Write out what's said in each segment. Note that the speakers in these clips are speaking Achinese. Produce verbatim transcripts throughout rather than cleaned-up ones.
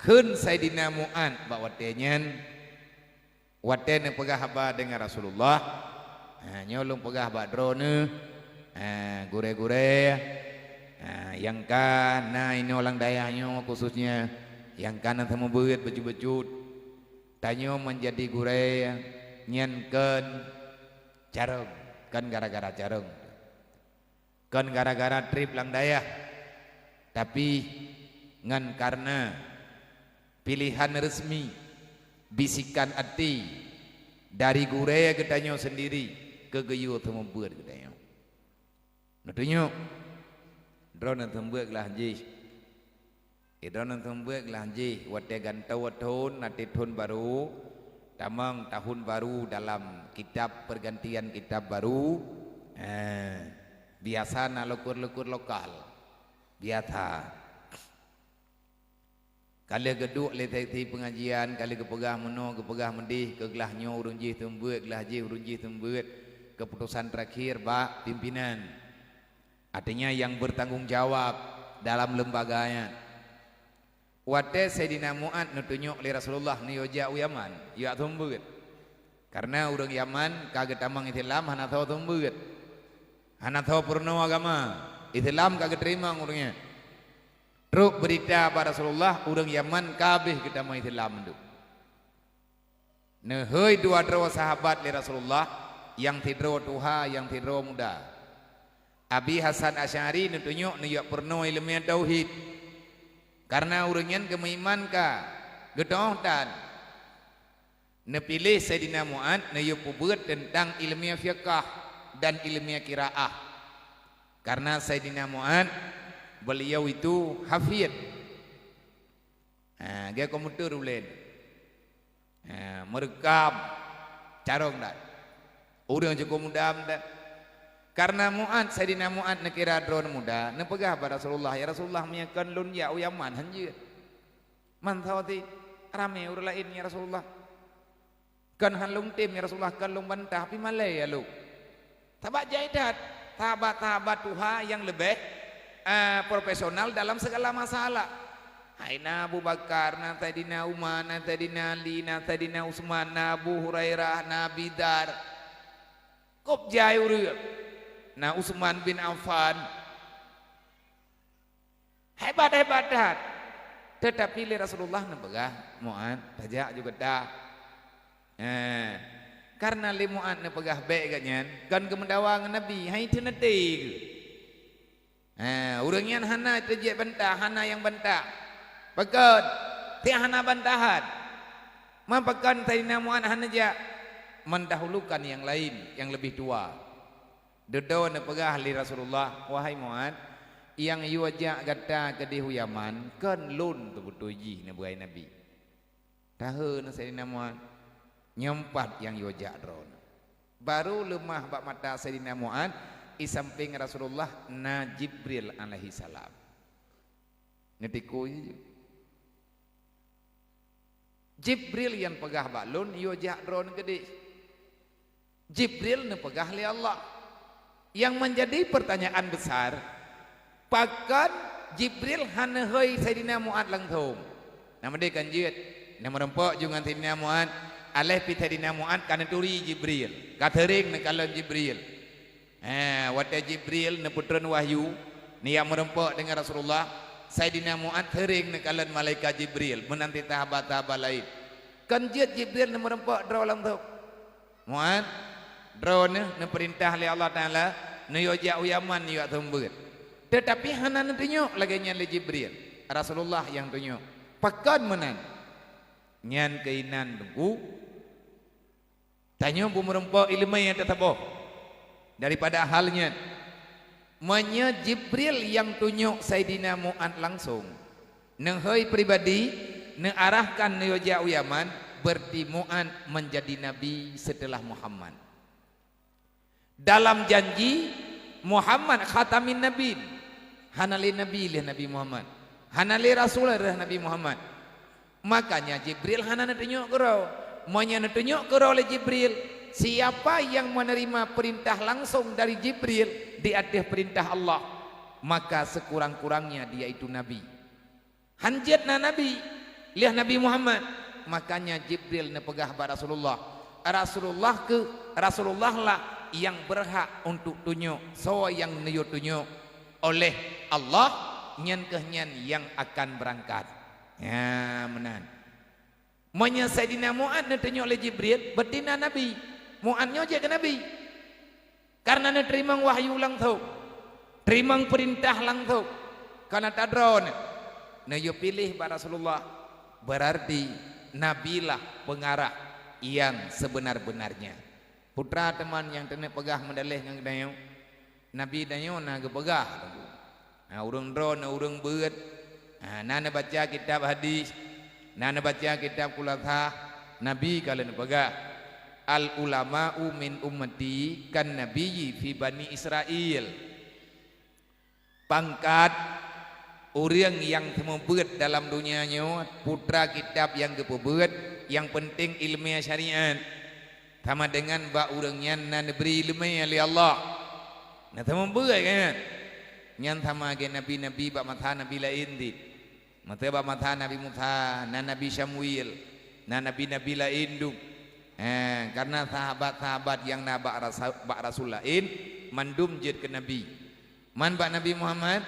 Kheun Saidina Mu'adz bak watée nyan, watée neupeugah haba deungon Rasulullah, "Ha, nyoe lôn peugah bak droeneuh, ha, gurée-gurée, ha, nyang ka na inoe lam dayah nyoe khususnya, nyang ka na seumeubeuet bacut-bacut, tanyoe meujadi gurée nyan kon carông, kon gara-gara carông." Kon gara-gara treb lam dayah, tapi ngon kareuna piléhan resmi, bisikan até dari gurée geutanyoe seundiri keu geuyue seumeubeuet geutanyoe. Neutunyok, droeneuh seumeubeuet glah jih. Droeneuh seumeubeuet glah jih watée gantoe thon, até thon barô, tamong tahun baru dalam kitab pergantian kitab baru, eh, biasa na leukur-leukur lokal. Biasa. Ka lheueh geuduek lé seksi peungajian, ka lheueh geupeugah meunoe, geupeugah meudéh, keu glah nyoe ureuëng jih seumeubeuet, glah jih ureuëng jih seumeubeuet, keuputosan teurakhir bak pimpinan. Artinya nyang bertanggung jawab dalam lembaga nyan. Watée Saidina Mu'adz neutunyok lé Rasulullah neuyue jak u Yaman, jak seumeubeuet. Kareuna ureuëng Yaman ka geutamong Islam hana soe seumeubeuet. Hana soe peurunoe agama, Islam ka geuteurimong ureuëng nyan. Trok beurita bak Rasulullah, ureuëng Yaman ka habéh geutamong Islam mandum. Neuhôi dua droe sahabat lé Rasulullah, nyang sidroe tuha, nyang sidroe muda. Abi Hasan Asy'ari neutunyok neujak peurunoe ileumèe tauhid. Kareuna ureuëng nyan geumeuiman ka, geutoh tan. Neupiléh Saidina Mu'adz neuyue peubeuet teuntang ileumèe fiqah dan ileumèe qiraah. Kareuna Saidina Mu'adz, beliau itu hafid. Ha, geuh komputer ulèe. Ha, meureukam, carông that. Ureuëng cukôp muda mantong. Kareuna Mu'adz, Saidina Mu'adz neukira droeneuh muda, neupeugah bak Rasulullah, "Ya Rasulullah, meunyoe kon lôn jak u Yaman, hán jeuet. Mantong ti ramé ureuëng laén, ya Rasulullah. Kon hán lôn tem, ya Rasulullah, kon lôn bantah, pih malèe ya lôn." Sabab jai that, sahabat-sahabat tuha nyang leubeh, eh, profesional dalam segala masalah. Hai na Abu Bakar, na Saidina Umar, na Saidina Ali, na Saidina Utsman, na Abu Hurairah, na Abi Dzar. Kôb jai ureuëng. Na Utsman bin Affan. Hebat-hebat that. Teutapi lé Rasulullah neupeugah, "Mu'adz, tajak ju gata." Eh, kareuna lé Mu'adz neupeugah bèk gobnyan, kon geumeudawa ngon Nabi, hai teuneutée geuh. Eh, ureuëng nyan hana teujeuet bantah, hana nyang bantah. Pakon? Tiek hana bantahan. Man pakon Saidina Mu'adz hana jak? Mendahulukan nyang laén, nyang leubeh tuha. Dudoe neupeugah lé Rasulullah, "Wahai Mu'adz, nyang yue jak gata keudéh u Yaman, kon lôn teubeutôi jih neubeue Nabi. Tahe neuh Saidina Mu'adz, nyoe pat nyang yue jak droeneuh." Barô leumah bak mata Saidina Mu'adz, i sampéng Rasulullah na Jibril alaihissalam. Neutikui ju. Jibril nyang peugah bak lôn, "Yue jak droeneuh keudéh." Jibril neupeugah lé Allah. Nyang menjadi pertanyaan besar, pakon Jibril hana neuhôi Saidina Mu'adz langsông? Nama deh kan jeuet? Neumeureumpok ju ngon Saidina Mu'adz, aléh pih Saidina Mu'adz ka neuturi Jibril, ka seuréng neukalon Jibril. Ha, watée Jibril neupeutron wahyu, neujak meureumpok deungon Rasulullah, Saidina Mu'adz seuréng neukalon malaikat Jibril, meunan cit sahabat-sahabat laén. Kan jeuet Jibril neumeureumpok droe langsông. "Mu'adz, droeneuh neupeurintah lé Allah Taala, neuyue jak u Yaman, neuyue seumeubeuet." Teutapi hana neutunyok lagée nyan lé Jibril, Rasulullah nyang tunyok. Pakon meunan? Nyan keuh inan teungku. Tanyoe beumeureumpok iéleumé nyang teusaboh daripada hal nyan. Meunyoe Jibril nyang tunyok Saidina Mu'adz langsông, neuhôi pribadi, neuarahkan neuyue jak u Yaman, beureuti Mu'adz meunjadi nabi seuteulah Muhammad. Dalam janji, Muhammad khatamin nabiyyin. Hana lé nabi lheueh Nabi Muhammad. Hana lé rasul lheueh Nabi Muhammad. Makanya Jibril hana neutunyok keudroe. Meunyoe neutunyok keudroe lé Jibril, siapa yang menerima perintah langsung dari Jibril di ateueh perintah Allah, maka sekurang-kurangnya dia itu nabi. Hán jeuet na nabi, lheueh Nabi Muhammad. Makanya Jibril neupeugah bak Rasulullah, Rasulullah keu, Rasulullah lah nyang beurhak untuk tunyok soe nyang neuyue tunyok oleh Allah, nyan keuh nyan nyang akan beurangkat. Nyan meunan. Meunyoe Saidina Mu'ad neutunyok lé Jibril, berarti na Nabi. Mu'ad nyoe jeuet keu Nabi. Karena neuteurimong wahyu langsong, teurimong peurintah langsong. Karena tadroe neuh, neuyue piléh bak Rasulullah, berarti Nabi lah pengarah yang sebenar-benarnya. Putra teuma nyang teuneuk peugah meudaléh ngon geutanyoe, Nabi tanyoe na geupeugah. Na ureuëng droe, na ureuëng beuet, na neubaca kitab hadis, na neubaca kitab khulasah, Nabi ka lheueh neupeugah, "Al ulama'u min ummati kan nabiyyi fi Bani Israil." Pangkat ureuëng nyang seumeubeuet dalam donya nyoe, putra kitab nyang geupeubeuet, nyang peunteng iéleumé syariat, sama deungon bak ureuëng nyan na neubri iéleumé lé Allah. Na seumeubeuet kan? Nyan sama lagée nabi-nabi bak masa nabi laén cit. Masa bak masa Nabi Musa, na Nabi Samuel, na nabi-nabi laén dum. Eh, karena sahabat-sahabat nyang na bak rasa-, bak rasul laén, mandum jeuet keu nabi. Man bak Nabi Muhammad,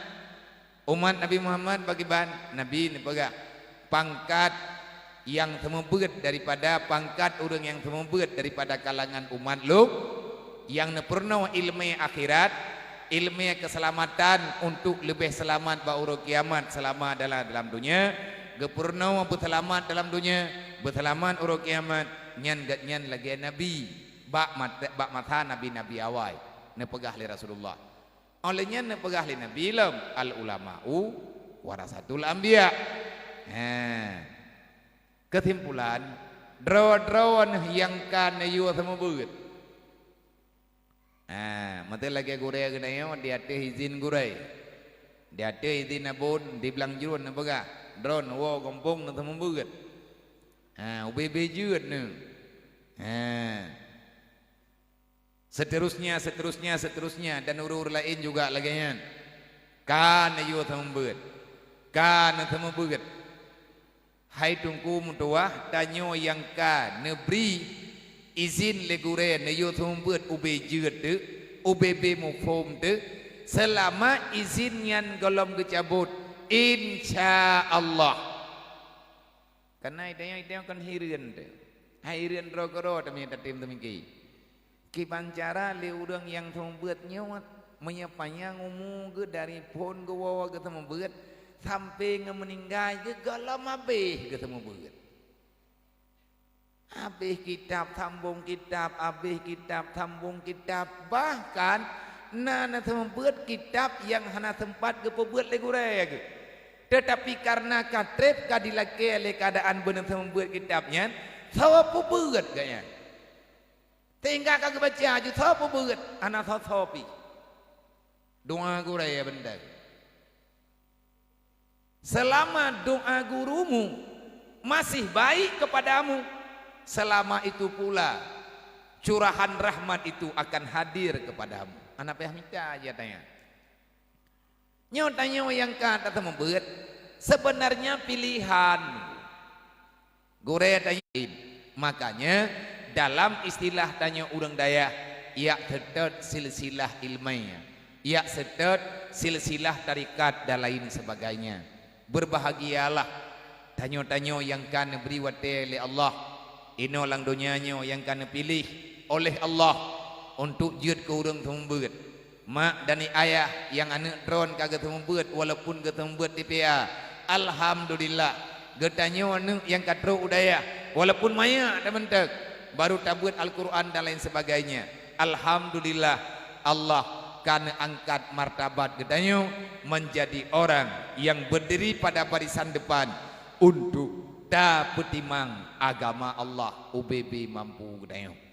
umat Nabi Muhammad pakriban, Nabi neupeugah, pangkat nyang seumeubeuet daripada pangkat ureuëng nyang seumeubeuet daripada kalangan umat lôn, nyang neupeurunoe iéleumé akhirat, iéleumé keuseulamatan untuk leubeh seulamat bak uroe kiamat seulama dalam, dalam donya, geupeurunoe beuseulamat dalam donya, beuseulamat uroe kiamat, nyan gobnyan lagée nabi bak mat-, bak masa nabi-nabi awai, neupeugah lé Rasulullah. Óh lheueh nyan neupeugah lé Nabi lom, "Al ulama'u warasatul anbiya." Heh. Keusimpulan, droe-droe neuh nyang ka neuyue seumeubeuet. Heh, meuteun lagée gurée geutanyoe di ateueh izin gurée. Di ateueh izin abon, di blang jruen neupeugah, "Droeneuh woe gampông neuseumeubeuet." Heh, ubé-bé jeuet neuh. Heh. Seterusnya, seterusnya, seterusnya, dan ureuëng-ureuëng laén juga lagée nyan. Ka neuyue seumeubeuet, ka neuseumeubeuet. Hai Teungku meutuwah, tanyoe nyang ka neubri izin lé gurée neuyue seumeubeuet ubé jeuet teuk, ubé-bé muphom teuk, seulama izin nyan gohlom geucabot, insya Allah. Kareuna tanyoe, tanyoe kon hireuen teuh. Hai hireuen droe keudroe teumé tatem teumiki. Kiban cara lé ureuëng nyang seumeubeuet nyoe, meunyoe panyang umu geuh dari phon geuwoe geuseumeubeuet, sampoe ngon meuninggai geuh gohlom habéh geuseumeubeuet. Habéh kitab sambong kitab, habéh kitab sambong kitab, bahkan na neuseumeubeuet kitab nyang hana seumpat geupeubeuet lé gurée geuh. Teutapi kareuna ka treb ka dilakée lé keuadaan beuneuseumeubeuet kitab nyan, soe peubeuet gobnyan. Sehingga ka geubaca aju soe peubeuet, hana soe-soe pih. Doa gurée beunteng. Selama doa gurumu masih baik kepadamu, selama itu pula curahan rahmat itu akan hadir kepadamu. Hana payah mita aja tanya. Nyoe tanyoe nyang ka taseumeubeuet, sebenarnya pilihan. Gurée tanyoe. Makanya, dalam istilah tanyoe ureuëng dayah, jak seutôt silsilah iéleumé, jak seutôt silsilah tarekat dan lain sebagainya. Berbahagialah tanyoe-tanyoe nyang ka neubri watée lé Allah, inoe lam donya nyoe nyang ka neupiléh oleh Allah untuk jeuet keu ureuëng seumeubeuet. Mak dan ayah nyang aneuëk droen ka geuseumeubeuet walaupun geuseumeubeuet T P A, alhamdulillah. Geutanyoe aneuëk nyang ka trok u dayah walaupun manyak tameunteuk, baru tabeuet Al-Quran dan lain sebagainya. Alhamdulillah, Allah ka neuangkat martabat geutanyoe menjadi orang yang berdiri pada barisan depan untuk tapeutimang agama Allah ubé-bé mampu geutanyoe.